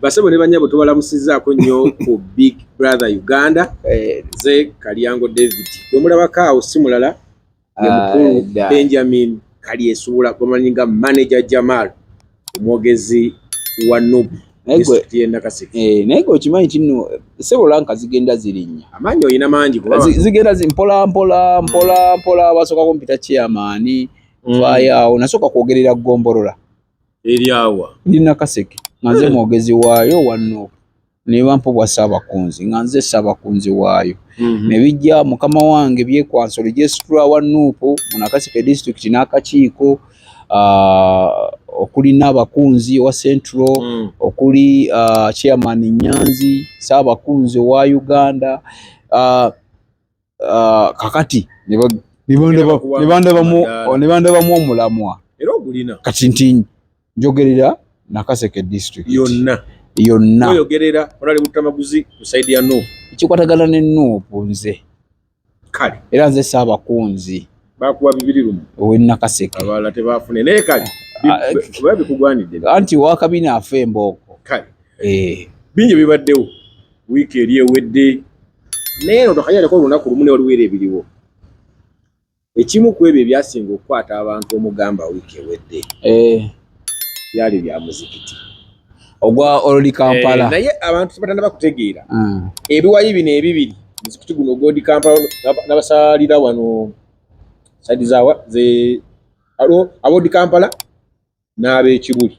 Basebo ne banyabo, tubalamusizzaako nnyo ku Big Brother Uganda. Nze Kalyango David, gwe mulabako awo si mulala, ye mukulu Benjamin Kalyesuubula, gwemanyi nga Manager Jamal, omwogezi wa NUP disitulikiti y'e Nakaseke. Naye gwe okimanyi nti nno sebo rank zigenda zirinnya. Amaanyi olina mangi kuba Zigenda mpola mpola mpola mpola. Basooka kumpita chairman, vaayo awo nasooka kwogerera ggombolola. Eri awa? Ndi Nakaseke nga nze mwogezi waayo wa NUP, ne bampa obwa ssaabakunzi nga nze ssaabakunzi waayo. Ne bijja mukama wange Byekwaso registrar wa NUP mu Nakaseke district n'akakiiko, okuli n'abakunzi owa Central, okuli chairman Nyanzi, ssaabakunzi owa Uganda. Kakati Bakuwa ne bandabamu omulamwa. Era ogulina. Kati nti njogerera Nakaseke district yonna. Yonna. Oyogerera olali butamaguzi ku side ya NUP. Ekikwatagana ne NUP nze. Era nze ssaabakunzi. Bakuwa 21. Ow'e Nakaseke. Abalala tebafune, naye kale oba bikugwanidde. Anti wakabina afa embooko. Kale, bingi bibaddewo wiiki eri ewedde, naye eno tokanyaleko olunaku lumu ne waliwo era ebiriwo. Ekimu ku ebyo ebyasinga okukwata abantu omugamba wiiki ewedde byali bya muzikiti ogwa Old Kampala. Naye abantu tebatannaba kutegeera ebiwayi bino ebibiri, muzikiti guno ogwa Old Kampala n'abasaalira wano side zawa ze alo ab'Old Kampala n'ab'Ekibuli,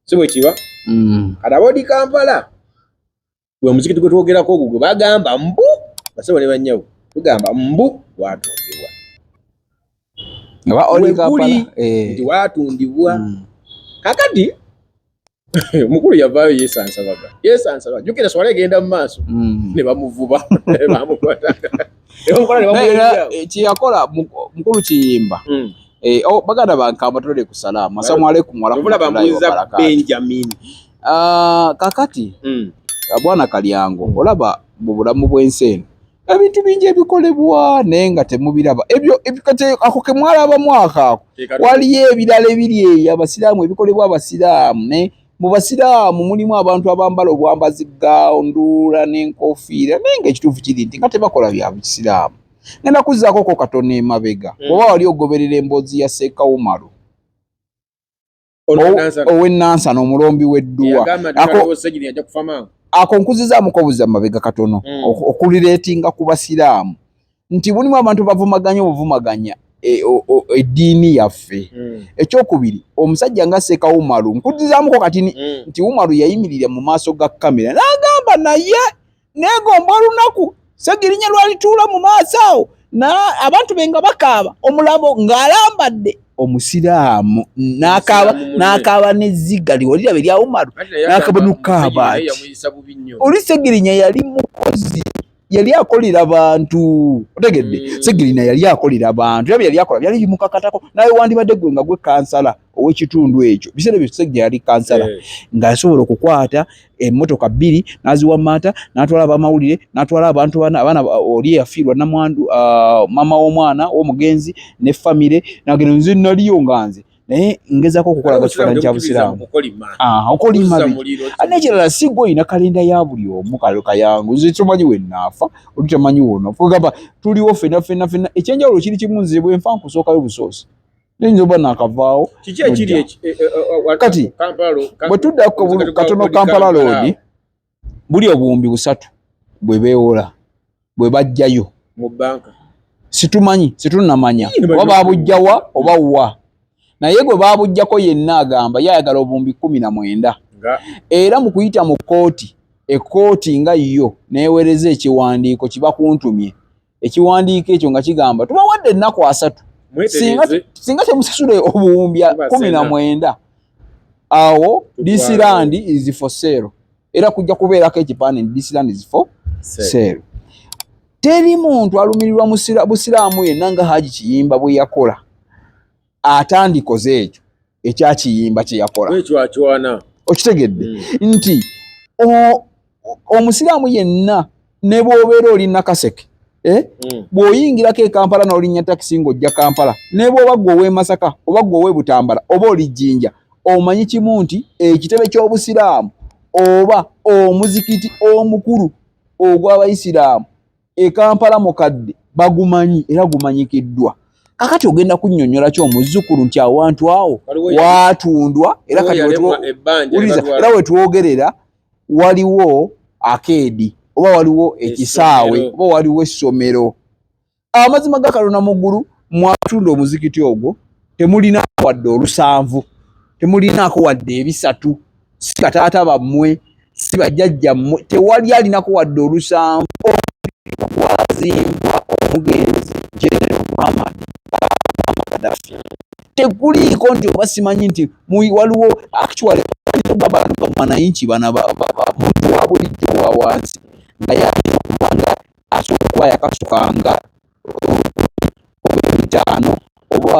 si bwe kiba? Kati ab'Old Kampala gwe muzikiti gwe twogerako ogwo gwe bagamba mbu, basebo ne bannyabo, tugamba mbu gwatundibwa. Oba Old Wekuli Kampala, nti watundibwa. Kakati mukulu yavaayo yeesansabaga yeesansabaga, jjukira swala egenda mu maaso, ne bamuvuba, bamukwata ne bamukola ne Naye era, bamuwulira. Kyeyakola mukulu Kiyimba. Oh, baganda bankamba, tole ku salaamu, assalamu alaikum Obula warahmatullahi bambuuza wabarakatuh. Benjamin. Ah, kakati bwana Kalyango, olaba mu bulamu bw'ensi eno ebintu bingi ebikolebwa naye nga temubiraba ebyo. Kati ako ke mwalabamu ako waliyo ebirala ebiri eyo abasiraamu, ebikolebwa abasiraamu. Naye mu basiraamu mulimu abantu abambala obwambazi ganduula n'enkofiira, naye nga ekituufu kiri nti nga tebakola bya busiraamu. Ngenda kuzzaako ko katono emabega. Oba wali ogoberera emboozi ya Seeka Umaru ow'e Nansana, omulombi w'edduwa. Ako nkuzizaamuko buza mabega katono okurelatinga ku basiraamu nti mulimu abantu bavumaganya obuvumaganya eddiini yaffe. Ekyokubiri, omusajja nga Seeka Umaru, nkuzizaamuko kati nti Umaru yayimirira mu maaso ga kamera n'agamba, naye neegomba olunaku Segirinya lwalituula mu maaso awo na abantu be nga bakaaba omulambo ng'alambadde omusiraamu n'akaaba Omusiraamu munne. N'akaaba n'ezziga liwolirabe erya Umaru n'akaba nukaaba ati oli Segirinya yali mukozi, yali akolera bantu, otegedde? Segirinya yali akolera bantu era bye yali akola byali bimukakatako. Naye wandibadde gwe nga gwe kansala ow'ekitundu ekyo, biseera ebyo Segirinya yali kansala, ng'asobola okukwata emmotoka bbiri n'aziwa Maata, n'atwala abamawulire, n'atwala abantu bana abaana oli eyafiirwa namwandu, maama w'omwana w'omugenzi ne famire, nagenda. Nze naliyo nga nze naye ngezaako okukola ekifaananyi kya busiraamu. Ah, okolima biki? Ate n'ekirala, si gwe olina kalenda ya buli omu. Kalo kayangu, nze tomanyi wenaafa, oli tamanyi wono. Kugamba tuliwo ffenna ffenna ffenna, ekyenjawulo kiri kimu, nze bwe nfa nkusookayo busoosi, nayinza oba naakavaawo. Kiki ekiri Kati, bwe tudda katono Kampala Road, buli 3000 bwe beewola bwe bajjayo mu banka. Situmanyi, situnnamanya Yee, oba babujjawa oba wa, naye gwe babujjako yenna agamba ye ayagala 19,000. Nga Era mu kuyita mu kkooti, ekkooti nga yo neewereza ekiwandiiko kibakuntumye, ekiwandiiko ekyo nga kigamba tubawadde ennaku 30, mwetereze. Singa temusasule obuwumbi Tubasena. 19, awo this Tutwale. land is for sale, era kujja kubeerako ekipande nti this land is for sale. Teri muntu alumirirwa busiraamu yenna nga Haji Kiyimba bwe yakola atandikoze ekyo ekyakiyimba kye yakola. Wecwacwana. Okitegedde nti omusiraamu yenna ne bw'obeera oli Nakaseke, eh? Bw'oyingirako e Kampala n'olinnya takisi ng'ojja Kampala, ne bw'oba gwe ow'e Masaka oba gwe ow'e Butambala oba oli Jjinja, omanyi kimu nti ekitebe ky'obusiraamu Oba omuzikiti omukulu ogw'Abayisiraamu e Kampala mukadde bagumanyi era gumanyikiddwa. Kakati ogenda kunnyonnyola ki omuzzukulu nti awantu awo waatundwa? Era kati era wetwogerera waliwo akeedi oba waliwo ekisaawe oba waliwo essomero. Amazima ga Katonda mu ggulu, mwatunda omuzikiti ogwo temulinaako wadde olusanvu, temulinaako wadde ebisatu, si bataata bammwe, si bajjajjammwe, tewali alinako wadde olusanvu. Gwazimbwa omugenzi General Muhammad Gaddafi, tekuliiko nti oba simanyi nti waliwo actually abantu bamwanayinki bana muntu wa bulijjo wa wansi nga yalina okuba nga asobola okuba yakasukanga oba 50 oba 5 oba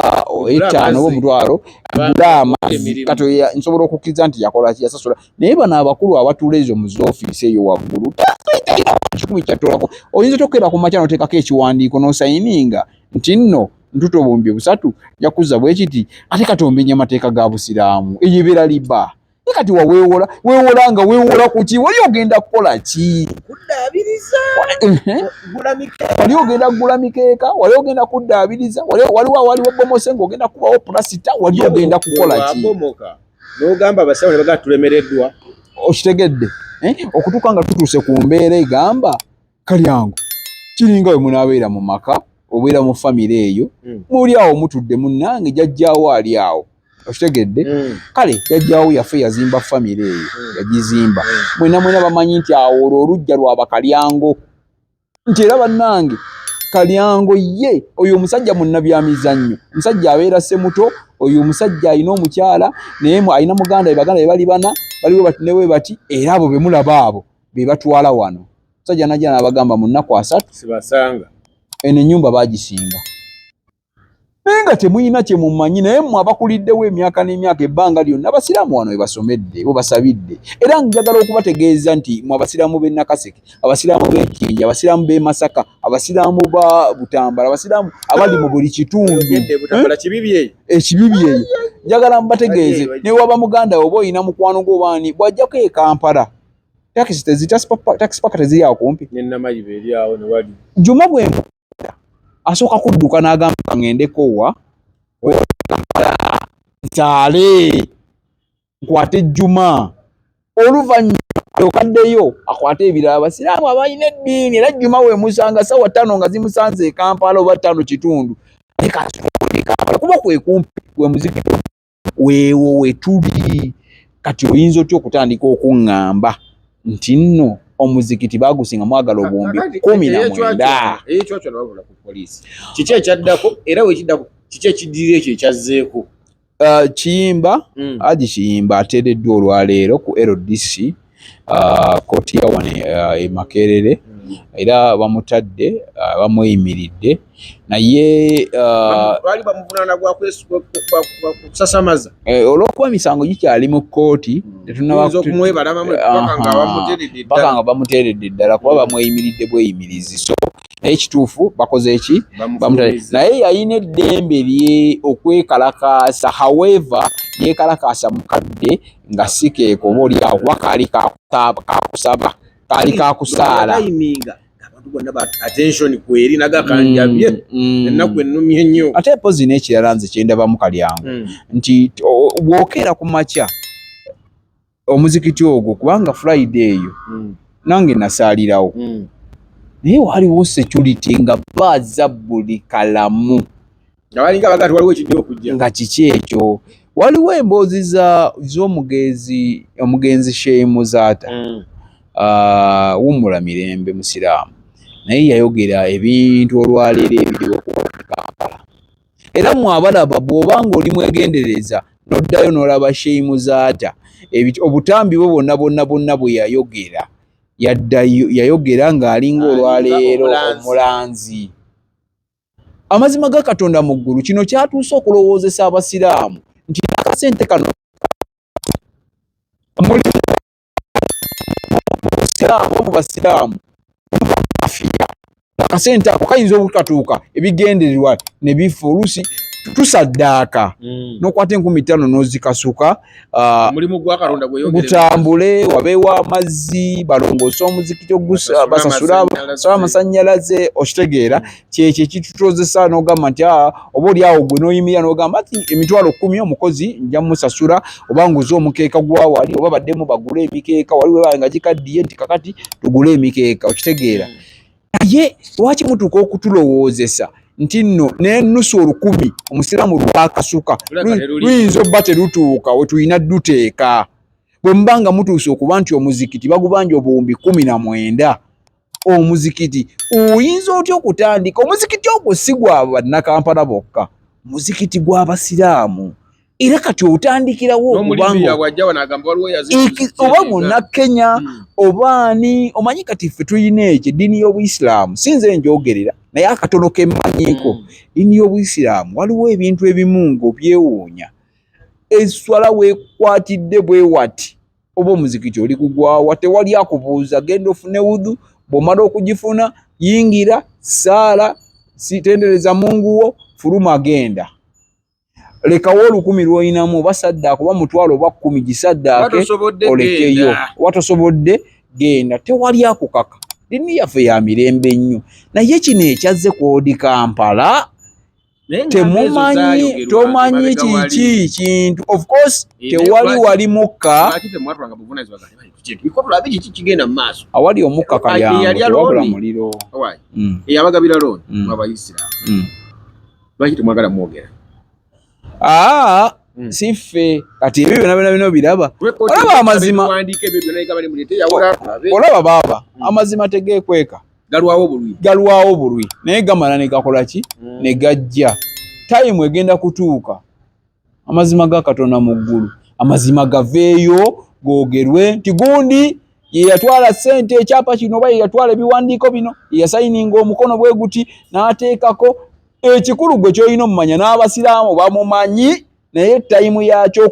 1,000 agula amazzi. Kati nsobola okukkiriza nti yakola ki, yasasula. Naye bano abakulu abatuula ezo mu zoofiisi eyo waggulu, 100 kyatolako. Oyinza tokkera ku makya n'oteekako ekiwandiiko n'osayininga nti nno ntuta 3000 nja kuzza bwe kiti, ate kati omenya amateeka ga Busiraamu, eyo ebeera liba. Kati waweewola, weewola nga weewola ku ki? Wali ogenda kukola ki? Wali ogenda kugula mikeeka? Wali ogenda kuddaabiriza? Waliwo awaliwo bomose ng'ogenda kubawo pulasita? Wali ogenda kukola ki? N'ogamba abasawo ne bagamba tulemereddwa. Okitegedde? Okutuuka nga tutuuse ku mbeera egamba Kalyango, kiringa we munaabeera mu maka, obeera mu famire eyo, muli awo mutudde, munnange jjajjaawo ali awo, okitegedde? Kale jjajjaawo yaffe yazimba famire eyo, yagizimba, mwena mwena bamanyi nti awo olwo oluggya lwa Bakalyango, nti era bannange Kalyango ye oyo omusajja munnabyamizannyo, omusajja abeera Ssemuto, oyo omusajja alina omukyala naye alina muganda we, baganda be bali bana, baliwo bati newe bati, era abo be mulaba abo be batwala wano. Omusajja najja n'abagamba mu nnaku 3 sibasanga, eno ennyumba baagisinga. Naye nga temulina kye mumanyi, naye mmwe abakuliddewo emyaka n'emyaka ebbanga lyonna abasiraamu wano we basomedde, we basabidde. Era njagala okubategeeza nti mmwe abasiraamu b'e Nakaseke, abasiraamu b'e Jinja, abasiraamu b'e Masaka, abasiraamu ba Butambala, abasiraamu abali mu buli kitundu, ekibibi eyo, njagala mbategeeze, ne waba muganda oba olina mukwano gwo oba ani, bw'ajjako e Kampala, takisi paka teziri awo kumpi. Juma bwe asooka kudduka n'agamba ŋŋendeko wa nsaale nkwate Juma, oluvannyuma okaddeyo akwate ebirala. Abasiraamu abalina eddiini, era Juma weemusanga ssaawa 5 nga zimusanze e Kampala oba 5:15, Kampala kuba kwe kumpi gwe muzikiti weewo we tuli. Kati oyinza otya okutandika okuŋŋamba nti nno omuzikiti baagusinga mwagala 19,000? Ekywakywa nababula ku poliisi, kiki ekyaddako? Era wekiddako kiki ekiddirira ekyo ekyazzeeko? Kiyimba, Haji Kiyimba ateereddwa olwaleero ku LDC, kooti ya wano e Makerere, era bamutadde, bamweyimiridde, naye baali bamuvunaana gwa kusasamaza. Olw'okuba emisango gikyali mu kkooti, paka nga bamuteeredde ddala, kuba bamweyimiridde bweyimirizi. So naye ekituufu bakoze eki, naye yalina eddembe lye okwekalakaasa. However, yeekalakaasa mukadde nga si keeko, oba oli awo kuba kaali kakusaba, kaali kakusaala. Abantu bonna ba attention kweri naga kanjabye ennaku ennumye nnyo. Ate pozi n'ekirala nze kyendabamu Kalyango, nti bw'okeera ku makya omuzikiti ogwo, kubanga Friday eyo nange nasaalirawo, naye waliwo security nga baaza buli kalamu. Nga balinga bagati waliwo ekijja okujja. Nga kiki ekyo? Waliwo emboozi z'omugenzi, omugenzi Sheikh Muzaata, wummula mirembe, musiraamu, naye yayogera ebintu olwaleero ebiriwo ku Kampala. Era mmwe abalaba, bw'obanga oli mwegendereza n'oddayo n'olaba Sheikh Muzaata, obutambi bwe bwonna bwonna bwonna bwe yayogera, yaddayo yayogera ng'alinga olwaleero omulanzi. Amazima ga Katonda mu ggulu, kino kyatuuse okulowoozesa abasiraamu nti akasente kano mulimu mu basiraamu mafiya, akasente ako kayinza obutatuuka ebigendererwa ne bifa. Oluusi Tusaddaaka n'okwata 5000 n'ozikasuka, Omulimu gwa Katonda gweyongere gutambule, wabeewo amazzi, balongoose omuzikiti, Basasule basasule amasannyalaze. Amasannyalaze, okitegeera? Kyekyo ekitutozesa n'ogamba nti oba oli awo gwe n'oyimirira n'ogamba nti 100,000 omukozi nja musasula, oba nguze omukeeka gwa wali, oba baddemu bagule emikeeka wali webale nga gikaddiye, nti kakati tugule emikeeka, okitegeera? Naye lwaki mutuuka okutulowoozesa nti nno n'ennusu 1000 omusiraamu lwakasuka Lulabika teruli. luyinza obba terutuuka we tulina dduteeka, bwe muba nga mutuuse okuba nti omuzikiti bagubanja 19,000? Omuzikiti oyinza otya okutandika omuzikiti ogwo? Si gwa Bannakampala bokka, muzikiti gw'Abasiraamu, era kati otandikirawo N'omulibiya okubanga bw'ajja wano agamba waliwo oba Munnakenya oba ani. Omanyi kati ffe tulina ekyo, eddiini y'Obuyisiraamu, si nze njogerera, naye akatono kemmanyiiko, eddiini y'Obuyisiraamu waliwo ebintu ebimu ng'obyewuunya. Eswala weekwatidde bwe wati, oba omuzikiti oli kugwawa, tewali akubuuza. Genda ofune wudhu, bw'omala okugifuna yingira saala, sitendereza Mungu wo, fuluma, genda lekawo 1000 lw'olinamu, oba saddaaka, oba 500, oba 10, gisaddaake Tosobodde olekeyo. Genda. Oba tosobodde, genda, tewali akukaka. Ddiini yaffe ya mirembe nnyo, naye kino ekyazze ku Old Kampala Naye nga ezo temumanyi, zaayogerwa tomanyi emabega wali. kiki kintu, of course tewali lwaki- wali mukka. Lwaki temwatulanga buvunaanyizibwa biko tulabe kiki kigenda mu maaso? Awali omukka Eyali kalyango tewabula looni. muliro. Owaayi, eyabagabira looni mwabayisiraamu, lwaki temwagala mwogera? Aa, si ffe. Kati ebyo byonna byonna bino biraba, olaba amazima. Ebiwandiiko ebyo byonna gabali muleete yawula tulabe. Olaba baaba, amazima tegeekweka. Galwawo bulwi. Galwawo bulwi, naye gamala ne gakola ki? Ne gajja. Time egenda kutuuka, amazima ga Katonda mu ggulu, amazima gaveeyo googerwe nti gundi ye yatwala ssente, ekyapa kino, oba ye yatwala ebiwandiiko bino, ye yasayininga omukono bwe guti n'ateekako. Ekikulu gwe kyolina omumanya, n'Abasiraamu bamumanyi, naye time yakyo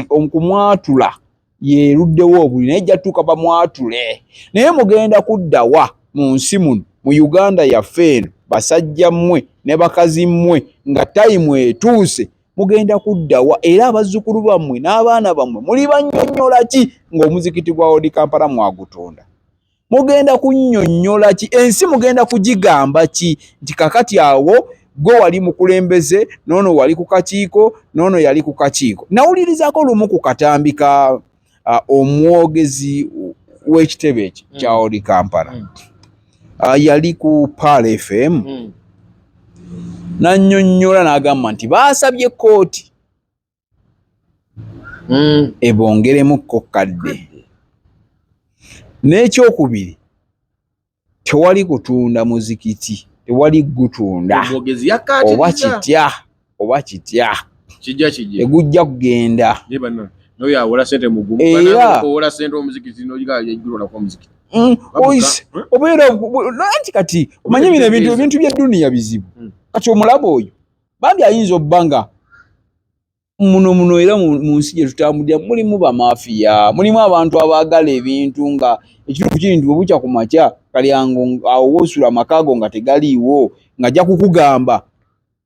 okumwatula yeruddewo obuli, naye ejja tuuka bamwatule. Naye mugenda kuddawa mu nsi muno, mu Uganda yaffe eno, basajja mmwe ne bakazi mmwe, nga time etuuse? Mugenda kuddawa? Era abazzukulu bammwe n'abaana bammwe muli bannyonnyola ki ng'omuzikiti gwa Old Kampala mwagutunda? Mugenda kunnyonnyola ki ensi? Mugenda kugigamba ki nti kakati awo gwe wali mukulembeze, noono wali ku kakiiko, noono yali ku kakiiko? Nawulirizaako lumu ku katambi ka omwogezi w'ekitebe ekyo kya Old Kampala. Yali ku Pearl FM, nannyonnyola n'agamba nti baasabye kkooti ebongeremu ko kadde. N'ekyokubiri, tewali kutunda muzikiti, tewali gutunda. Omwogezi Oba yakkaatiriza. kitya oba kitya, Kijja kijje. Tegujja kugenda. Naye banna, n'oyo awola sente mugumu. Era- Owola sente omuzikiti n'ogigalolako omuzikiti. Obeera anti kati omanyi bino ebintu, ebintu by'edduniya bizibu. Kati omulaba oyo bambi ayinza obba nga muno muno, era mu nsi gye tutambulira mulimu bamafiya, mulimu abantu abaagala ebintu, nga ekituufu kiri nti bwe bukya ku makya, Kalyango, awo woosula amaka go nga tegaliiwo, ng'ajja kukugamba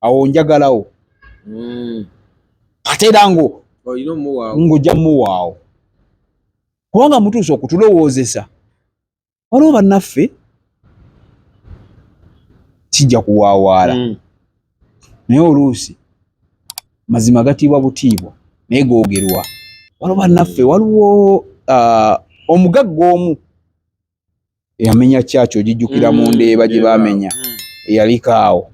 awo njagalawo, ate era ngo Olina omuwaawo. Ng'ojja muwaawo, kubanga mutuuse okutulowoozesa. Waliwo bannaffe kijja kuwaawaala, naye oluusi mazima gatiibwa butiibwa, naye googerwa. Waliwo bannaffe, waliwo omugagga omu eyamenya kyaki, ogijjukira mu Ndeeba gye bamenya, eyaliko awo,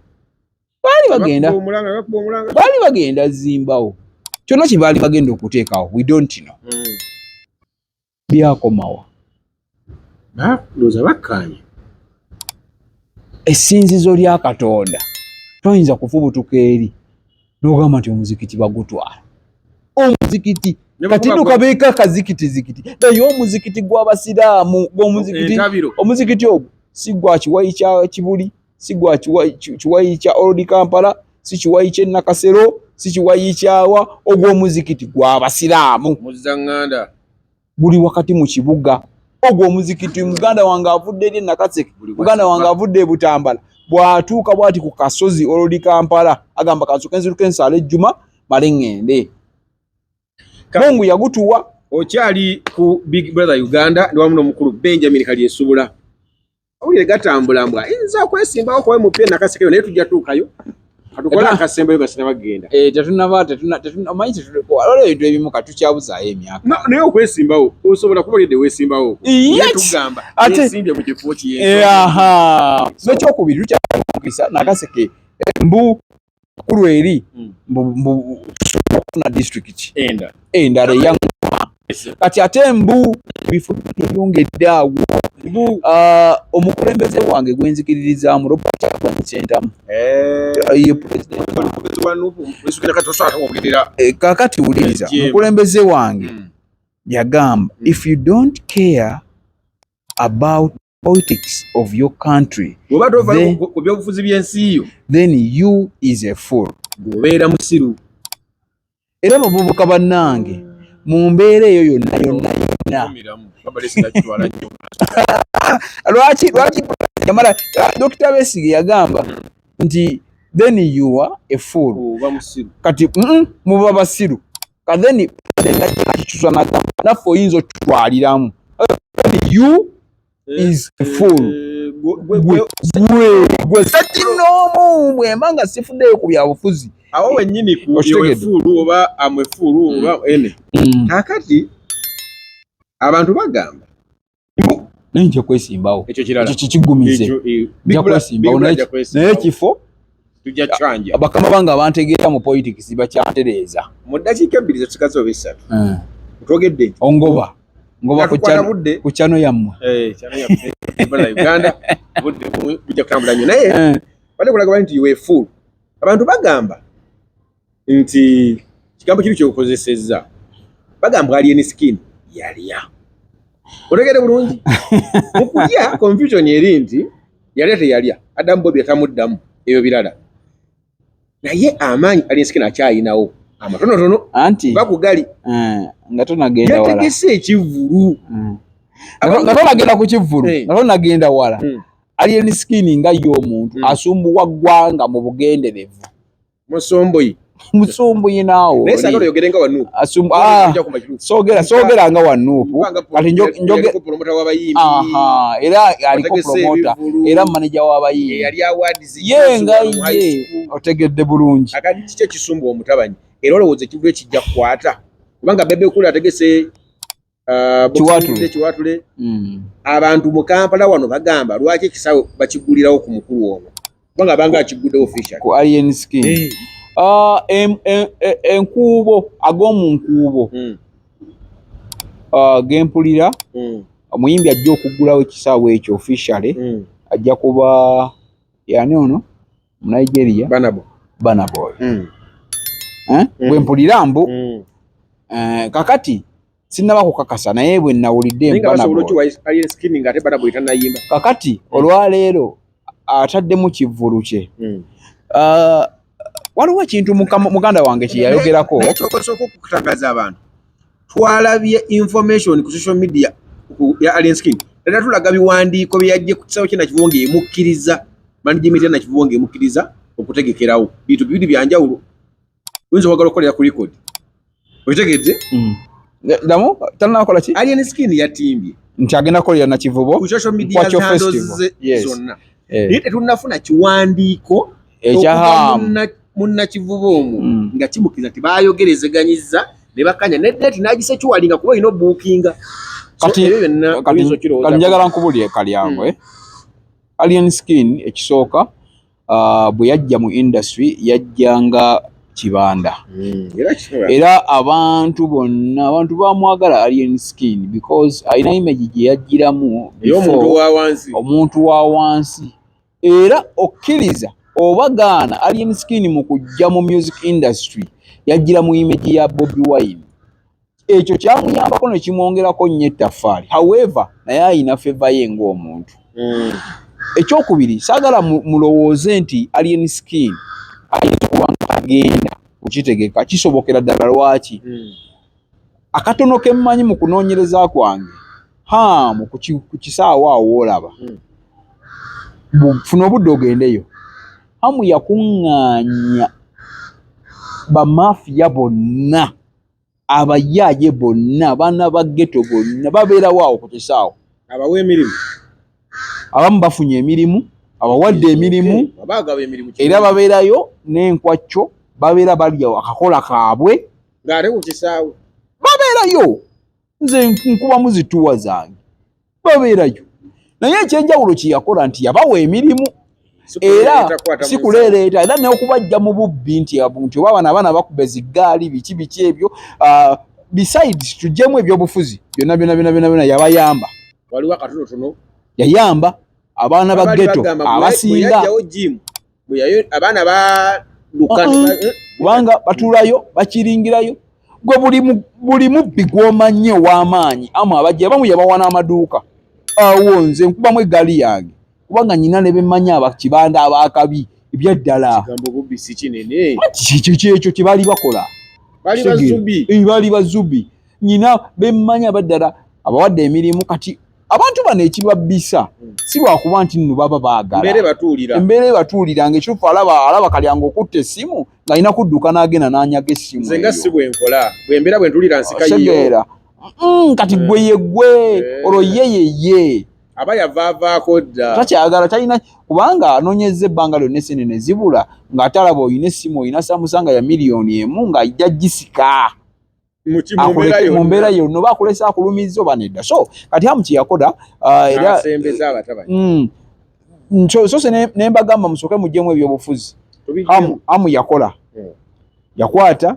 baali bagenda Bakuba omulanga, bakuba omulanga. Baali bagenda zimbawo kyonna kye baali bagenda okuteekawo, we don't know. Byakomawa? Ndowooza bakkaanya. Essinzizo lya Katonda toyinza kufubutuka eri n'ogamba nti omuzikiti bagutwala, omuzikiti Ne kati bakuba nno kabeeko akazikitizikiti, naye omuzikiti gw'Abasiraamu gw'omuzikiti Entabiro. Omuzikiti ogwo si gwa kiwayi kya Kibuli, si gwa kiwayi kya Old Kampala, si kiwayi ky'e Nakasero, si kiwayi kyawa. Ogw'omuzikiti gw'Abasiraamu. Muzzaŋŋanda. Guli wakati mu kibuga. Ogwo omuzikiti, muganda wange avudde eri e Nakaseke, Buli muganda wange wasiba. avudde e Butambala, Bw'atuuka bw'ati ku kasozi Old Kampala, agamba kansooke nziruke nsaale ejjuma male ŋŋende. Mungu yagutuwa. Okyali ku Big Brother Uganda, ndi wamu n'omukulu Benjamin Kalyesubula. Awulire gatambula mbwa ayinza okwesimbawo kuba mupya Nakasekeyo, naye tujja tuukayo. Katukole akasembayo nga sinabagenda. Tetunaba, omanyi waliwo ebintu ebimu katukyabuzaayo emyaka. Naye okwesimbawo osobola kuba olidde weesimbawo. Tugamba yesimbye mu kifo kiye. N'ekyokubiri tukyamukisa Nakaseke mbu kulu eri mbu okufuna disitulikiti endala eyaŋŋuma. Kati ate mbu ebifo byeyongedde awo. Omukulembeze wange gwe nzikiririzaamu Robert Kyagulanyi Ssentamu. Ye president. Kakati wuliriza, omukulembeze wange yagamba, if you don't care about politics of your country, bw'oba tova ku byobufuzi by'ensi yo, then you is a fool. Bw'obeera musiru. Era abavubuka bannange, mu mbeera eyo yonna yonna yonna, lwaki yamala Dr. Besigye yagamba nti then you are a fool. Kati muba basiru. Then akikyusa n'agamba naffe oyinza otutwaliramu, you is a fool. Gwe sekinoomu bwemba nga sifuddeyo ku byabufuzi. Awo wennyini ku fool oba am a fool oba ene. Kaakati abantu bagamba naye nja kwesimbawo. Ekyo kirala. Ekyo kikigumize, nja kwesimbawo, naye ekifo tujja kyanja. Bakama bange abantegeera mu politics bakyantereeza. Mu ddakiika 2 zetukaze oba 3 twogedde nti ongoba ngoba ku channel yammwe. Channel yaffe Uganda budde bujja kutambula nnyo, naye bali kulaga nti you a fool. Abantu bagamba nti kigambo kiri kyokozesezza, bagamba Alien Skin yalya. Otegere bulungi mu kulya confusion eri nti yalya teyalya, Adam Bobi atamuddamu ebyo birala, naye amaanyi Alien Skin akyayinawo amatonotono anti bakugali nga tonagenda wala, yategese ekivvulu nga tonagenda ku kivvulu, nga tonagenda wala. Alien Skin nga ye omuntu asumbuwa ggwanga mu bugenderevu. Musumbuyi. Musumbuyi naawo. Naye saagala oyogere nga wa Nuupu. Soogera nga wa Nuupu. Kati era aliko promoter, era manager w'abayimbi. Ye nga ye otegedde bulungi. Akati kiki ekisumbuwa omutabanyi? Era olowooza ekivvulu ekijja kukwata? Kubanga Bebe Cool ategese Kiwatule. Abantu mu Kampala wano bagamba lwaki ekisaawe bakigulirawo ku mukulu ono? Kubanga abanga akiguddewo official. Ku Alien Skin. Enkuubo ag'omu nkuubo gempulira omuyimbi ajja okuggulawo ekisaawe ekyo officially, ajja kuba yani ono mu Nigeria Burna Boy. Bwe mpulira mbu kakati sinnaba kukakasa, naye bwe nawulidde Burna Boy. Kakati olwaleero ataddemu kivvulu kye. Waliwo ekintu muganda wange kye yayogerako. Osooka okutangaza abantu, twalabye information ku social media ya Alien Skin, era tulaga biwandiiko bye yajje ku kisaawe kye Nakivubo ng'emukkiriza, management ya Nakivubo ng'emukkiriza okutegekerawo. Bintu bibiri bya njawulo. Oyinza okwagala okukolera ku record, okitegedde? Ddamu, tannakola ki? Alien Skin yatimbye nti agenda kukolera Nakivubo ku social media handles zonna, naye tetunnafuna kiwandiiko ekya munnakivubo omwo nga kimukkiriza nti baayogerezeganyizza ne bakanya ne date n'agisecuringa kuba olina obuukinga. Kati njagala nkubulire Kalyango. Alien Skin ekisooka bwe yajja mu industry yajja nga kibanda, era abantu bonna abantu bamwagala Alien Skin because alina image gye yajjiramu omuntu wa wansi. Era okkiriza oba gaana, Alien Skin mu kujja mu music industry yajjira mu image ya Bobi Wine. Ekyo kyamuyambako ne kimwongerako nnyo ettaffaali. However, naye alina favor ye ng'omuntu. Ekyokubiri, saagala mulowooze nti Alien Skin ayinza okuba nga agenda kukitegeka. Kisobokera ddala. Lwaki? Akatono ke mmanyi mu kunoonyereza kwange, haamu ku kisaawe awo woolaba. Funa obudde ogendeyo. Hamu yakuŋŋaanya bamafiya bonna, abayaaye bonna, abaana ba ghetto bonna babeerawo awo ku kisaawe. Abawa emirimu. Abamu bafunye emirimu, abawadde emirimu, era babeerayo n'enkwacco, babeera balya akakola kaabwe. Ng'ate ku kisaawe. Babeerayo. Nze nkubamu zituwa zange. Babeerayo. Naye ekyenjawulo kye yakola nti yabawa emirimu era si kuleereeta, era n'okubajja mu bubbi nti oba bano abaana bakuba eziggaali biki biki ebyo. Besides tuggyemu ebyobufuzi byonna byonna byonna byonna byonna yabayamba. Waliwo akatonotono. Yayamba abaana ba ghetto abasinga. Abaana baluka kubanga batuulayo bakiringirayo. Gwe buli mubbi gw'omanyi ow'amaanyi amu abajja abamu yabawa n'amaduuka. Awo nze nkubamu eggaali yange kubanga nnyina ne bemmanyi abakibanda abakabi ebyaddala. Kigambo bubbi si kinene. Kiki ekyo kye baali bakola. Bali bazubi. Bali bazubi. Nnyina bemmanyi abaddala abawadde emirimu. Kati abantu bano ekibabbisa si lwakuba nti nno baba baagala. Embeera ebatuulira ng'ekituufu alaba Kalyango okutta essimu ng'alina kudduka n'agenda n'anyaga essimu. Nze nga si bwe nkola, bwe mbeera bwe ntuulira nsika yiyo. Kati gwe ye gwe, olwo ye ye ye. Aba yavaavaako dda. Takyagala, talina, kubanga anoonyezza ebbanga lyonna essente ne zibula, ng'ate alaba olina essimu olina Samsung ya 1,000,000 ng'ajja gisika. Mu mbeera yonna oba akulesa akulumizza oba nedda. So kati Hamu kye yakola era asembeza abatabani. So ne mbagamba musooke muggyemu ebyobufuzi. Hamu yakola. Yakwata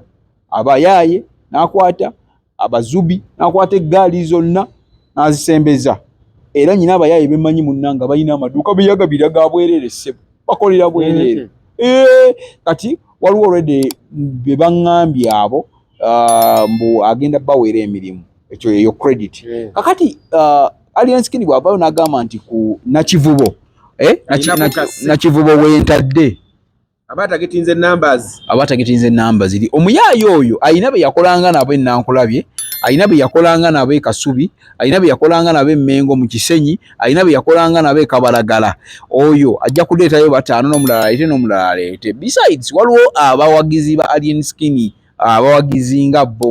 abayaaye, n'akwata abazubi, n'akwata eggaali zonna n'azisembeza. Era nnyina abayaaye bemmanyi munnanga balina amaduuka beyagabira ga bwereere ssebo, bakolera bwereere. Kati waliwo already be baŋŋambye abo mbu agenda baweera emirimu, ekyo eyo credit. Kakati Alien Skin bw'avaayo n'agamba nti ku Nakivubo, Nakivubo wentadde. Aba tagetinze numbers. Aba tagetinze numbers ziri. Omuyaaye oyo alina be yakolanga nabo e Nankulabye, alina be yakolanga nabo e Kasubi, alina be yakolanga nabo e Mmengo mu Kisenyi, alina be yakolanga nabo e Kabalagala. Oyo ajja kuleetayo 5 n'omulala aleete n'omulala aleete. Besides waliwo abawagizi ba Alien Skin, abawagizi nga bo,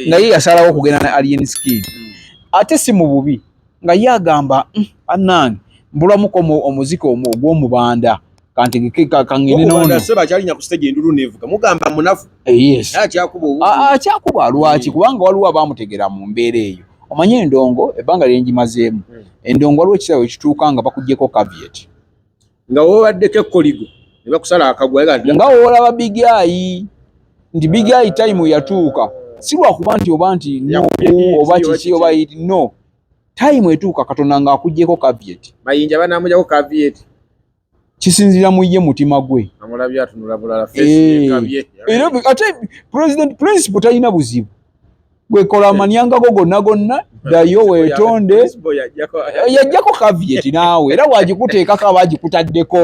nga ye yasalawo okugenda na Alien Skin. Ate si mu bubi, nga ye agamba, annange mbulamuko omuziki ogw'omubanda. Kangende n'ono. Seba kyalinya ku stage endulu nevuga. Mugamba munafu. Yes. Akyakuba obubi. Akyakuba lwaki? Kubanga waliwo abamutegera mu mbeera eyo. Omanye endongo ebbanga lye ngimazeemu. Endongo waliwo ekiseera we kituuka nga bakuggyeko caveat. Nga w'obaddeko ekkoligo ne bakusala akagwa. Nga w'olaba Big Eye nti Big Eye time yatuuka. Si lwakuba nti oba nti no oba kiki oba no. Time etuuka Katonda ng'akuggyeko caveat. Mayinja banaamugyako caveat. Kisinziira mu ye mutima gwe. Amulabye atunula bulala, face ekabye. Era ate President Principal talina buzibu. Gwe kola amanyanga go gonna gonna, ddayo weetonde. Yajjako caveat naawe, era wagikuteekako aba agikutaddeko.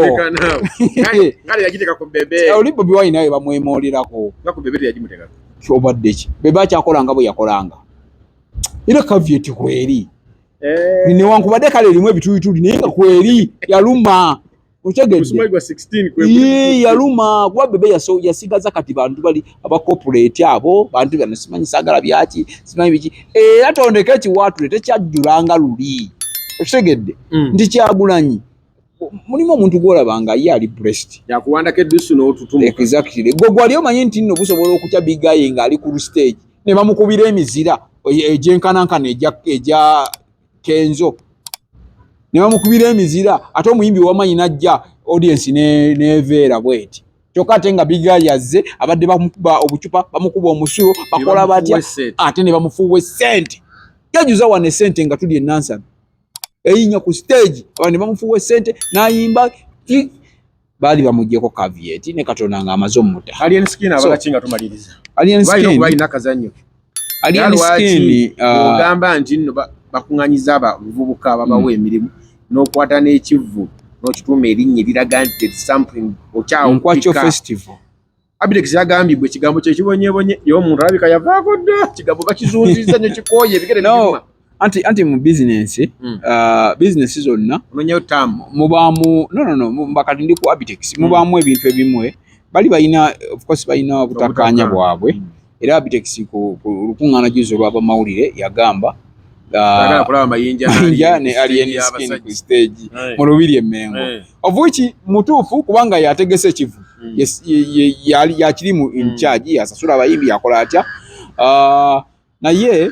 Kale yagiteeka ku Bebe. Oli Bobi Wine nawe bamwemoolerako. Nga ku Bebe teyagimuteekako. Ky'obadde ki? Bebe akyakola nga bwe yakolanga. Era caveat kweri. Newankubadde kale erimu ebitulituli naye nga kweri yaluma. Otegedde. Yaluma kuba Bebe yasigaza kati bantu bali aba corporate abo bantu bano simanyi saagala byaki simanyi biki. Era tondeka ekiwaatule tekyajjulanga luli. Okitegedde nti Kyagulanyi mulimu omuntu gw'olaba nga ye ali blessed. Yakuwandako eddusu n'otutumuka. Exactly. Gwe gwali omanyi nti nno busobola okutya Big Eye ng'ali ku stage ne bamukubira emizira egyenkanankana egya Kenzo. Ne bamukubira emizira ate omuyimbi wamanyi n'ajja audience neveera bweti. Kyokka ate nga Big Eye yazze abadde bamukuba obucupa, bamukuba omusulo, bakola batya ate ne bamufuuwa essente. Yajuza wano essente nga tuli e Nansana. Eyinnya ku stage abantu ne bamufuuwa essente n'ayimba. Baali bamuggyeko caveat ne Katonda ng'amaze omutta. Alien Skin abala ki nga tumaliriza? Alien Skin. Balina akazannyo. Alien Skin, ogamba nti nno bakuŋŋaanyiza abavubuka ababawa emirimu n'okwata n'ekivvu n'okituuma erinnya eriraga nti there's something okyawupika. Nkwakyo Festival. Abirex yagambye bwe ekigambo kye kibonyebonye, ye omuntu alabika yavaako dda, ekigambo bakizunzizza nnyo kikooye ebigere No. biruma. Anti mu business, business zonna mubaamu no kati ndi ku Abitex, mubaamu ebintu ebimwe bali balina, of course balina obutakkaanya bwabwe. Era Abitex ku lukuŋŋaana juzi olw'abamawulire yagamba Mayinja ne Alien Skin ku stage mu Lubiri e Mmengo, of which mutuufu kubanga yategese ekivu, yakiri mu in charge, yasasula abayimbi, yakola atya. Naye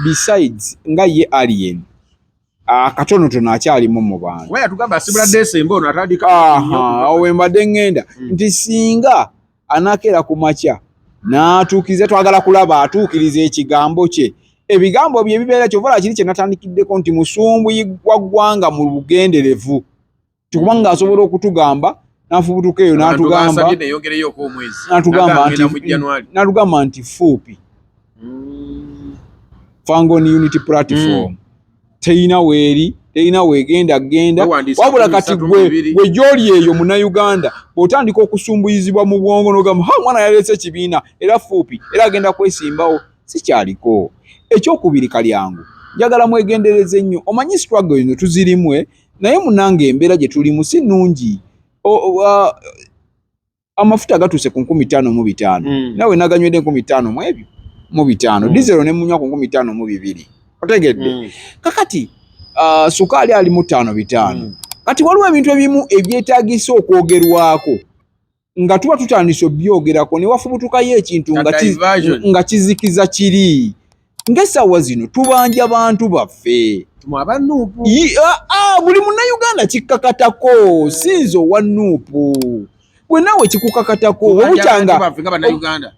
besides nga ye Alien akatonotono akyalimu mu bantu, awo we mbadde ŋŋenda nti singa anakeera ku makya n'atuukiriza, twagala kulaba atuukiriza ekigambo kye, ebigambo bye bibeera. Kyova kiri kye natandikiddeko nti musumbuyi wa ggwanga mu bugenderevu, kubanga asobola okutugamba n'afubutuka eyo n'atugamba nti fuupi Fangone Unity Platform teyina weeri, terina weegenda genda. Wabula kati gwe gy'oli eyo Munnayuganda, bw'otandika okusumbuyizibwa mu bwongo n'ogamba, ha, omwana yaleese ekibiina era fuupi era agenda kwesimbawo, sikyaliko. Ekyokubiri, Kalyangu, njagala mwegendereze nnyo. Omanyi struggle eno tuzirimwe, naye munange embeera gye tulimu si nnungi. Amafuta gatuuse ku 5500, nawe naganywedde 5000 mu ebyo mu 500, dizero ne munywa ku 5200, otegedde? Kakati sukaali ali mu 5 5. Kati waliwo ebintu ebimu ebyetaagisa okwogerwako, nga tuba tutandise obyogerako ne wafubutukayo ekintu nga kizikiza kiri. Ng'essaawa zino tubanja bantu baffe, buli Munnayuganda kikkakatako, sinza owa NUP, gwe naawe kikukakatako obukyanga.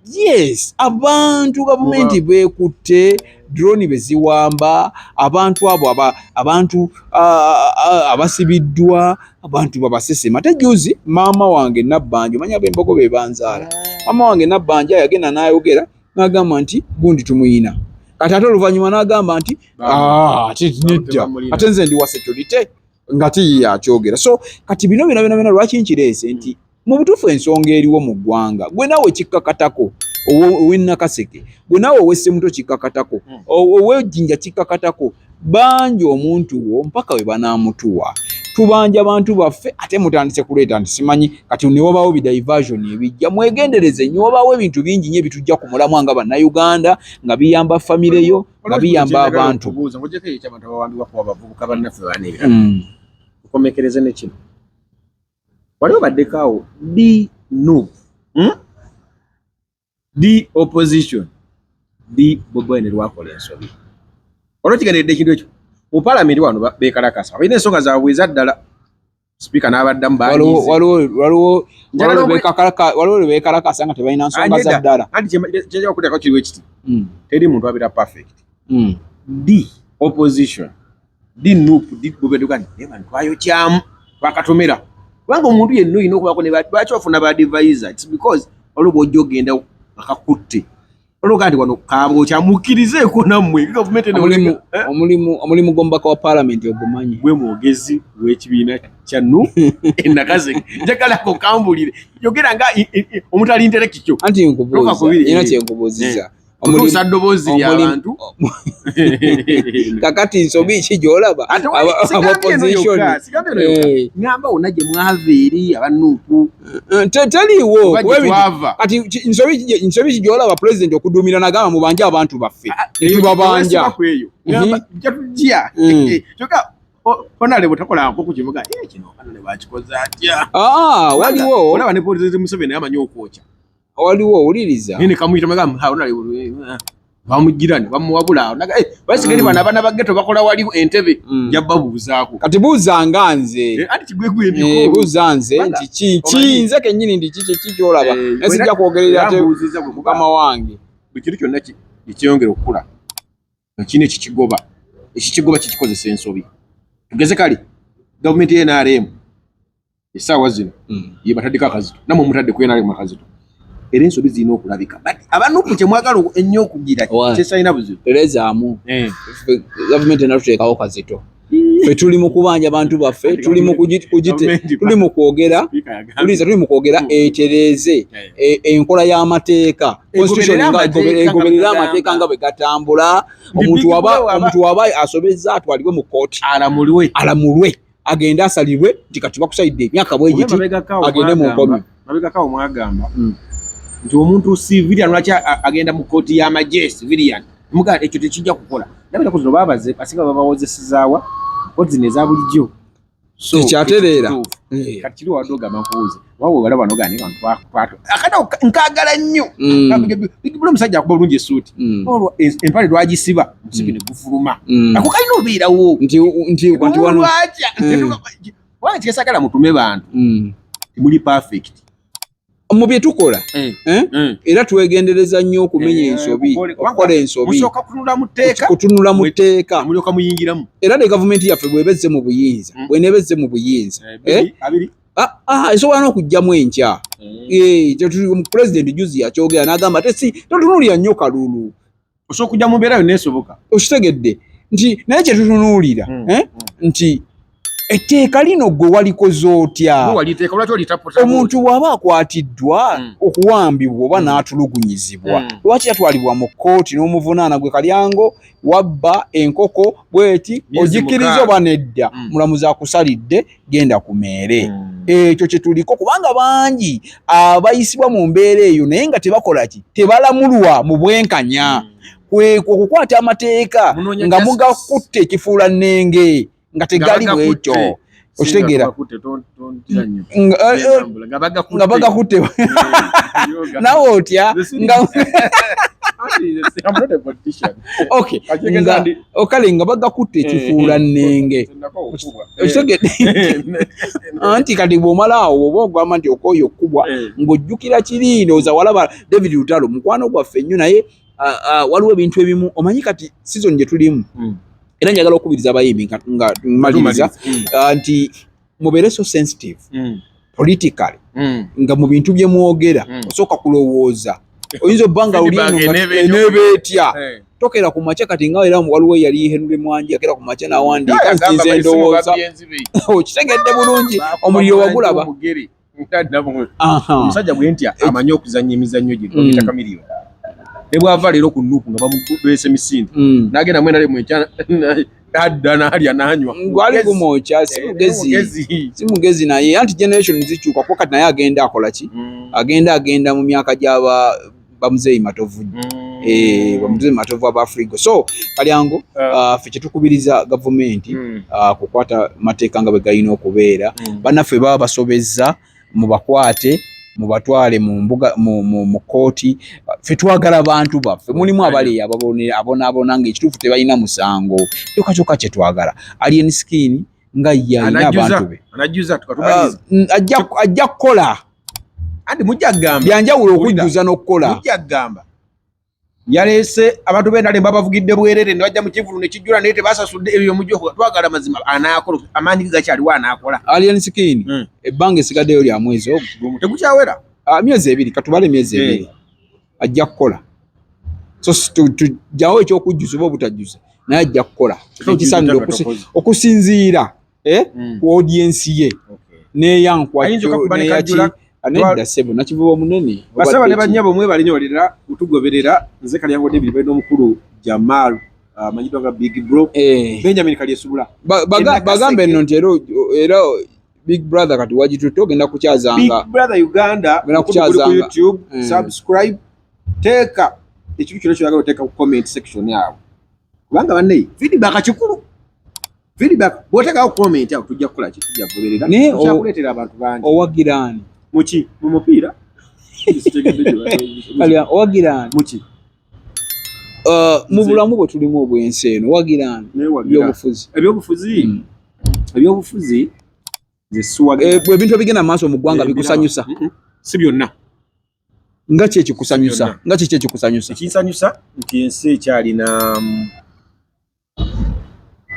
Yes, abantu gavumenti beekutte drone beziwamba abantu abo, abantu abasibiddwa, abantu babasesema. Ate juzi maama wange Nabbanja, omanya ab'Embogo be banzaala, maama wange Nabbanja yagenda n'ayogera n'agamba nti gundi tumuyina. Kati ate oluvannyuma n'agamba nti ate nedda, ate nze ndi wa security, nga tiyiye akyogera. So kati bino byona byona byona lwaki nkireese nti mu butuufu ensonga eriwo mu ggwanga, gwe naawe kikkakatako, ow'e Nakaseke, gwe naawe ow'e Ssemuto kikkakatako, ow'Ejjinja kikkakatako, banja omuntu wo mpaka we banaamutuwa. Tubanja bantu baffe, ate mutandise kuleeta nti simanyi. Kati ne wabaawo bi diversion ebijja, mwegendereze nnyo. Wabaawo ebintu bingi nnyo ebitujja ku mulamwa nga Bannayuganda, nga biyamba famire yo, nga biyamba abantu. Tukomekereze ne kino. Wali obaddeko awo d NUP, d opposition, d Bobi Wine lwakola ensobi, olwo kigenderedde ekintu ekyo mu paalamenti wano beekalakasa, balina ensonga zaabwe eza ddala, sipiika n'abaddamu. Waliwo lwe beekalakasa nga tebalina nsonga za ddala. Anti kyenjagala okuteekako kiriwo ekiti, teri muntu abeera perfect. D opposition, D NUP, D Bobi Wine, naye bantu twayokyamu, twakatomera, kubanga omuntu yenna olina okubaako ne lwaki ofuna ba advisor? It's because waliwo bw'ojja ogenda akakutte olwoga nti wano kabwokya, mukkirizeeko nammwe gavumenti. Omulimu gw'omubaka wa paalamenti ogumanyi? Gwe mwogezi w'ekibiina kya NUP e Nakaseke, njagalako kambulire, yogera nga omuntu ali intellectual. Anti nkubuuza, nina kyenkubuuziza. Okutuusa ddoboozi ly'abantu. Kakati nsobi ki gy'olaba? Ngamba wonna gye mwava eri aba NUP. Teliiwo. Kati nsobi ki gy'olaba pulezidenti okudumira nagamba mubanje abantu baffe, netubabanja? Tujja kyokka honorable takolangako ku kibuga kino, honorable akikoze atya? Waliwo. Olaba ne President Museveni amanyi okwokya. Waliwo, owuliriza. Naye ne kamuyita magamba honorable bamugira ne bamuwabula, basigeri bano abaana ba ghetto bakola wali entebe, nja babuuzaako. Kati buuzanga nze. Anti kigwegwe. Buuza nze nti ki nze kennyini ndi kiki ki kyolaba, naye sijja kwogerera ate mukama wange. Buli kintu kyonna ekyeyongera okukula ekirina ekikigoba, ekikigoba kikikozesa ensobi. Tugeze kale gavumenti ya NRM essaawa zino ye bataddeko akazito, nammwe mutadde ku NRM akazito, era ensobi zirina okulabika. But aba NUP kyemwagala ennyo okugira kyesalina buzibu. Terezaamu, gavumenti enatuteekawo kazito. Ffe tuli mu kubanja bantu baffe, tuli mu tuli mu kwogera, tuliza tuli mu kwogera etereeze enkola y'amateeka, constitution egoberere amateeka nga bwe gatambula. Omuntu waba asobezza atwalibwe mu kkooti, alamulwe, agende asalirwe nti kati bakusalidde emyaka bwegiti, agende mu nkomi. Mabegakawo mwagamba nti omuntu civilian lwaki agenda mu kkooti y'amagye civilian, muga ekyo tekijja kukola. Ndabira zino babaze basinga babawozesezaawa kkooti zino eza bulijjo. Tekyatereera. Kati kiri wadde ogamba nkubuuze wawe walaba nogamba bantu akana nkaagala nnyo buli omusajja akuba bulungi essuuti, olwo empale lwagisiba musibi ne gufuluma, ako kalina obeerawo nti wano lwaki kyesagala mutume bantu temuli perfect mu bye tukola, era twegendereza nnyo okumenya ensobi, okukola ensobi, kutunula mu tteeka mulyoka muyingiramu. Era ne gavumenti yaffe bwebezze mu buyinza, bwenebezze mu buyinza, esobola n'okugyamu enkya. Pulezidenti juzi yakyogera n'agamba totunuulira nnyo kalulu, osobola okujja mu mbeera yonna esoboka. Okitegedde nti naye kye tutunuulira nti etteeka lino gwe walikoze otya? Omuntu bw'aba akwatiddwa okuwambibwa oba n'atulugunyizibwa, lwaki yatwalibwa mu kkooti n'omuvunaana gwe Kalyango wabba enkoko bweti, ogikkiriza oba nedda? Mulamuzi akusalidde, genda ku meere. Ekyo kye tuliko, kubanga bangi abayisibwa mu mbeera eyo naye nga tebakola ki, tebalamulwa mu bwenkanya. Kwekwo okukwata amateeka nga mugakutte ekifuula nnenge nga tegali bwekyo, okitegeera, nga bagakutte nawe otya kale nga bagakutte ekifuula nnenge, okitegedde. Anti kati bw'omala awo oba ogamba nti okooye okukubwa ng'ojjukira kiri, ndowooza walaba David Lutalo mukwano gwaffe nnyo, naye waliwo ebintu ebimu omanyi kati season gye tulimu, era njagala okukubiriza abayimbi nga mmaliriza nti mubeere so sensitive politically, nga mu bintu bye mwogera osooka kulowooza, oyinza obba nga oli eno eneeba etya. Tokera ku makya kati nga era waliwo yali Henry Mwangi akera ku makya n'awandiika nti nze ndowooza okitegedde bulungi, omuliro wagulaba. Omusajja bwe ntya amanyi okuzannya emizannyo gye bagiyita Chameleone, ne bw'ava leero ku Nuupu nga bamubeese misinde n'agenda mwena mu enkya adda n'alya n'anywa, gwali gumwokya. Si mugezi, si mugezi naye anti generation zikyuka, kuba kati naye agenda akola ki, agenda mu myaka gy'aba bamuzeeyi Matovu, bamuzeeyi Matovu aba Afrigo. So Kalyango, ffe kyetukubiriza gavumenti kukwata mateeka nga bwe galina okubeera. Bannaffe baba basobezza, mubakwate, mubatwale mu mbuga, mu kkooti. Ffe twagala bantu baffe, mulimu abali abonaabona ng'ekituufu tebalina musango, kyokka kyokka kye twagala Alien Skin nga ye alina abantu be ajja kukola. Anti mujja kugamba byanjawulo okujjuza n'okukola. Mujja kugamba yaleese abantu b'endala babavugidde bwerere ne bajja mu kivulu ne kijjula naye tebasasudde ebyo mujja twagala mazima anaakola, amaanyi ge gakyaliwo anaakola. Alien Skin ebbanga esigaddeyo lya mwezi ogwo tegukyawera, myezi ebiri, katubale myezi ebiri, ajja kukola. So tujjawo ekyokujjuza oba obutajjuza, naye ajja kukola ekisaanidde okusinziira ku audience ye neyankwaki nedda ssebo Nakivubo omunene. Basaba ne bannyabo mwebale nnyo balira kutugoberera. Nze Kalyango David balina omukulu Jamal amanyiddwa nga Big Bro Benjamin Kalyesubula. Bagambe nno nti era Big Brother kati wagitutte ogenda kukyazanga Big Brother Uganda ku YouTube, subscribe, teeka ekintu kyonna ky'oyagala oteeka ku comment section awo, kubanga banne feedback kikulu. Feedback bw'oteekawo comment awo tujja kukola ki, tujja kugoberera, kyakuleetera abantu bangi. Owagiraani muki mu mupiira? Owagiraani muki mu bulamu bwe tulimu obw'ensi eno? Owagiraani ebyobufuzi? Ebyobufuzi, ebyobufuzi nze siwagira. Ebintu ebigenda mu maaso mu ggwanga bikusanyusa? Si byonna. Nga ki ekikusanyusa? Nga kiki ekikusanyusa? Ekinsanyusa nti ensi ekyalina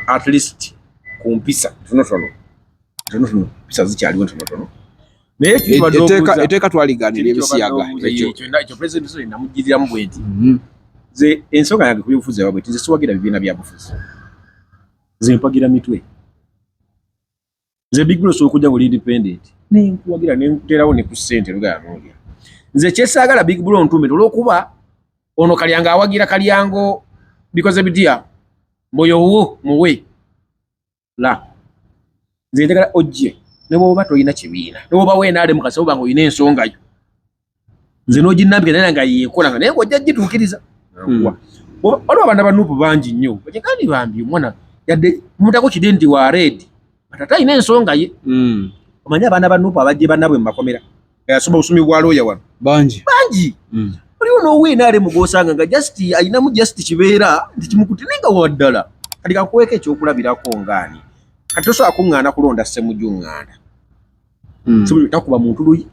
at least ku mpisa ntonotono, ntonotono, mpisa zikyaliwo ntonotono. Naye etteeka twaligaanira ebisiyaga. Ekyo President Museveni namugiriramu bwe nti nze ensonga yange ku byobufuzi eba bweti, nze siwagira bibiina bya bufuzi, nze mpagira mitwe. Nze Big Bro osobola okujja ng'oli independent nenkuwagira nenkuteerawo ne ku ssente lugaya n'olya. Nze kyesaagala Big Bro ntume olw'okuba ono Kalyango awagira Kalyango bikoze bitya mboyo muwe la. Nze njagala ojje ne bw'oba tolina kibiina ne bw'oba weenaalemu kasita oba ng'olina ensonga yo nze n'oginnambika naye nga yeekola nga naye ng'ojja gituukiriza. Waliwo abaana ba Nuupu bangi nnyo kandi bambi omwana yadde mutako kide nti wa red but ate alina ensonga ye. Omanyi abaana ba Nuupu abajje bannaabwe mu makomera nga yasoma obusumi bwa looya wano bangi bangi. Waliwo n'oweenaalemu gw'osanga nga just alinamu just kibeera nti kimukutte naye nga waddala. Kati kakuweeko ekyokulabirako ngaani kati tosobola kuŋŋaana kulonda Ssemujju Nganda. Ssemujju takuba muntu luyi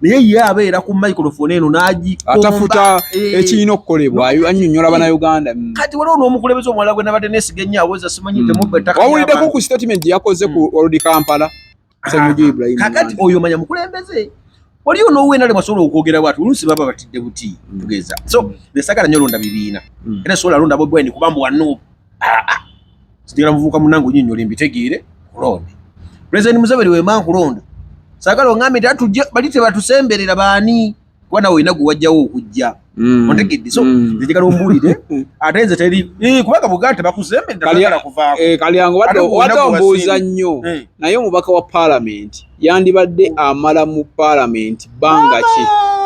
naye ye abeera ku microphone eno n'agikomba atafuta ekirina okukolebwa annyonnyola bannayuganda. Kati waliwo n'omukulembeze omulala gwe nabadde neesiga ennyo awoza simanyi temubba ettaka. Wawuliddeko ku statement gye yakoze ku World Kampala Ssemujju Ibrahim? Kakati oyo manya mukulembeze. Waliwo n'oweenalemu asobola okwogera bwati oluusi baba batidde buti tugeza. So nze saagala nnyo londa bibiina era sobola londa Bobi Wine kuba mbu wa Nuupu. Sigala muvubuka munnange onnyonnyola mbitegeere kulonde. President Museveni wema nkulonda saagala oŋŋambe nti atujje bali tebatusemberera baani kuba nawe olina gwe wajjawo okujja. Ontegedde? So nze njagala ombuulire ate nze teri kubanga Buganda tebakusemberera saagala kuvaako. Kalyango Ate gwe wadde olina gwe ombuuza wasiimye. nnyo naye omubaka wa paalamenti yandibadde amala mu paalamenti bbanga ki?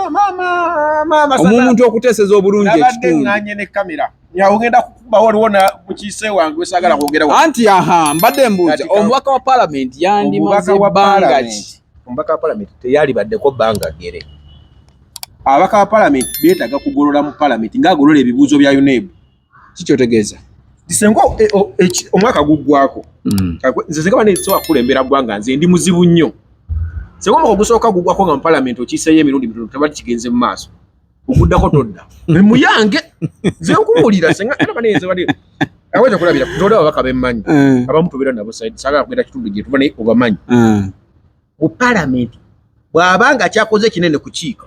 Mama, mama, Omuntu okuteeseza obulungi nabadde ekitundu. ŋŋanye ne kamera ogenda kukuba waliwo na mukiise wange wesaagala kwogera wano. Anti aha mbadde mbuuza omubaka wa paalamenti yandimaze Omubaka wa bbanga ki? paalamenti, omubaka wa paalamenti teyalibaddeko bbanga ggere. Ababaka ba paalamenti beetaaga kugolola mu paalamenti ng'agolola ebibuuzo bya UNEB. Kikyotegeeza? Senga omwaka guggwako nze senga bane sobola kukulembera ggwanga nze ndi muzibu nnyo. Senga omwaka ogusooka guggwako nga mu paalamenti okiiseeyo emirundi mitono tebali kigenze mu maaso oguddako todda muyange nze nkubuulira senga era bane nze bane aweza kulabira ntola ababaka bemmanyi abamu tubeera nabo side saagala kugenda kitundu gye tuva naye obamanyi mu paalamenti bw'aba nga akyakoze kinene kukiika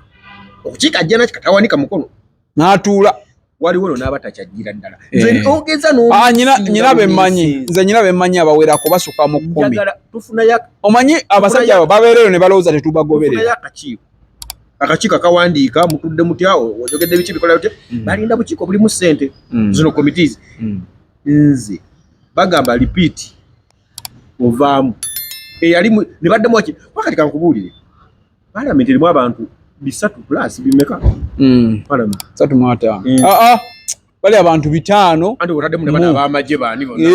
okukiika ajja nakyo katawanika mukono n'atuula waliwo no n'aba takyajjira ddala nze ogeza nyina bemmanyi nze nyina bemmanyi abawerako basuka mu 10. Omanyi abasajja abo babeereyo ne balowooza tetubagoberera. Akakiiko akakiiko akawandiika mutudde mutya oyogedde biki bikola bitya balinda bukiiko bulimu ssente zino committees nze bagamba repeat ovaamu eyali ne baddemu waki wakati kankubuulire paalamenti erimu abantu 300 plus bimeka paalamenti 305. Bali abantu 500. Anti otaddemu ne bano ab'amagye baani bonna.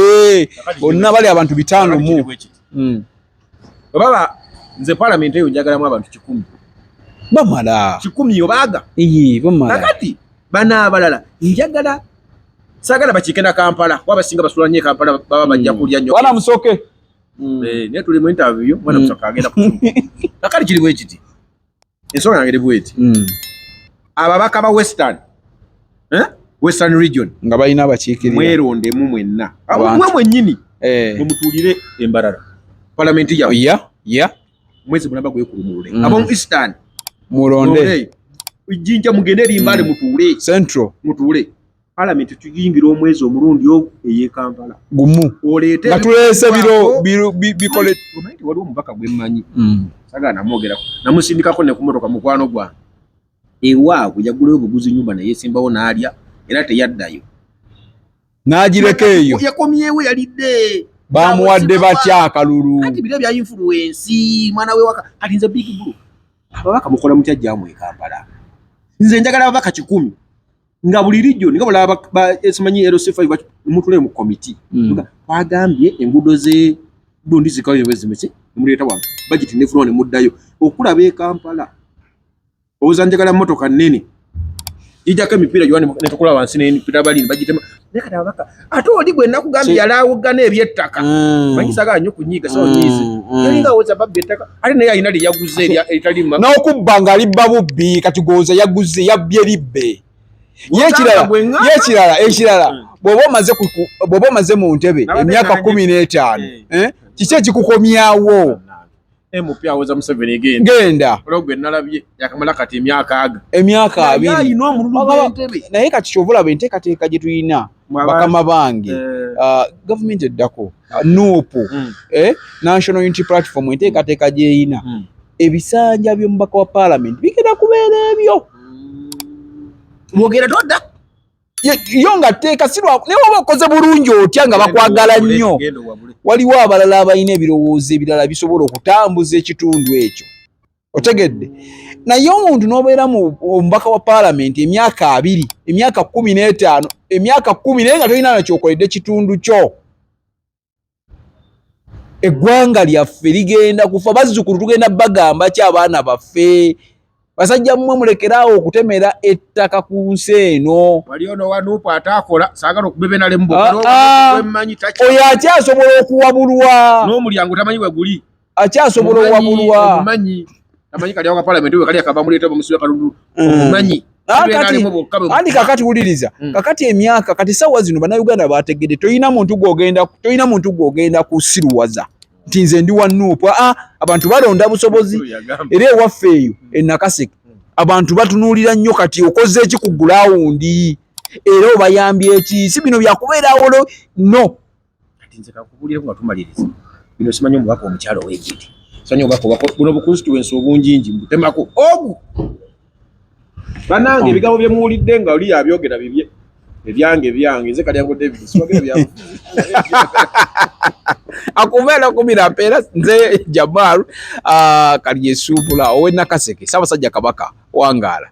Bonna bali abantu 500 mu. Baba nze paalamenti eyo njagalamu abantu 100. Bamala. 100 obaaga. Bamala. Kakati bano abalala njagala saagala bakiike na Kampala kuba abasinga basula nnyo e Kampala baba bajja kulya nnyo. Bwana Musoke. Naye tuli mu interview mwana Musoke agenda kukyuka. Kakati kiri bwe kiti. Ensonga yange eri bweti. Ababaka ba Western Western Region nga balina abakiikirira mwerondemu mwenna mwe mwennyini mwe mutuulire embalala palamenti yammwe. Mwezi mulamba gwekulumulule. Ab'omu Eastern mulonde Jjinja mugende eri Mbale mutuule. Central mutuule. Palamenti tuyingira omwezi omulundi ogwo ey'e Kampala gumu oleete nga tuleese biro bikole. Omanyi nti waliwo omubaka gwe mmanyi saagala namwogerako namusindikako ne ku mmotoka mukwano gwange ewaabwe yagulayo obuguzi nnyumba ne yeesimbawo n'alya era teyaddayo n'agireka eyo yakomyewo yalidde bamuwadde batya akalulu kati biro bya influence mwana we waka kati nze Big Blue ababaka mukola mutya jjaamu e Kampala nze njagala ababaka 100 nga buli region nga bulaba simanyi LC5 mutule mu committee twagambye enguudo ze gundi zikayo bwezimeki muleeta wano budget ne flow ne muddayo okulaba e Kampala owoza njagala mmotoka nnene gijjako emipiira gyonna ne tukula wansi n'emipiira balini bagitema naye kati ababaka ate oli gwe nakugambye yalawugana ebyettaka manyi saagala nnyo kunyiiga sawa nyiize yalinga awoza babba ettaka ate naye alina lye yaguze eritalima n'okubba ng'alibba bubbi kati gwoza yaguze yabbye libbe yekirala ekirala bw'oba omaze mu ntebe emyaka 15 kiki ekikukomyawo MP awoza Museveni genda genda olwo gwe nalabye yakamala kati emyaka aga emyaka 20 naye kati kyova olaba enteekateeka gye tulina Bakama bange, gavumenti eddako, NUP, National Unity Platform, enteekateeka gyeyina, ebisanja by'omubaka wa paalamenti bigenda kubeera ebyo. Bwogera todda. Yo nga tteeka si lwa naye waba okoze bulungi otya nga bakwagala nnyo, waliwo abalala abalina ebirowoozo ebirala bisobola okutambuza ekitundu ekyo, otegedde? Naye omuntu n'obeera mu omubaka wa paalamenti emyaka 20, emyaka 15, emyaka 10, naye nga tolina nakyokoledde kitundu kyo, eggwanga lyaffe ligenda kufa. Bazzukulu tugenda bagamba ki abaana baffe? Basajja mmwe, mulekeraawo okutemera ettaka ku nsi eno. Wali ono wa NUP ataakola, saagala okubebenalemu. Ah, ah. Oyo akyasobola okuwabulwa. N'omulyango tamanyi we guli. Akyasobola owabulwa. Omumanyi, tamanyi kali awo ka parliament we kali akaba muleeta bamusiba kalulu. Omumanyi. Andi kakati wuliriza. Kakati emyaka kati sawa zino bannayuganda bategedde, tolina muntu gwogenda kusiruwaza nti nze ndi wa NUP. Aa, abantu balonda busobozi. Era ewaffe eyo e Nakaseke abantu batunuulira nnyo kati okoze eki ku gulawundi, era obayambye eki? Si bino byakubeerawo no. Kati nze kakubulireko nga tumaliriza bino. Simanyi omubaka omukyalo ow'egidi, simanyi omubaka obako buno bu constituency obungingi mbutemako ogu. Bannange, ebigambo bye muwulidde nga oli yabyogera bibye, ebyange byange. Nze Kalyango David, siwagera byabufuzi. Akubeera kumira mpeera. Nze Jamal Kalyesuubula ow'e Nakaseke. Ssaabasajja Kabaka wangaala.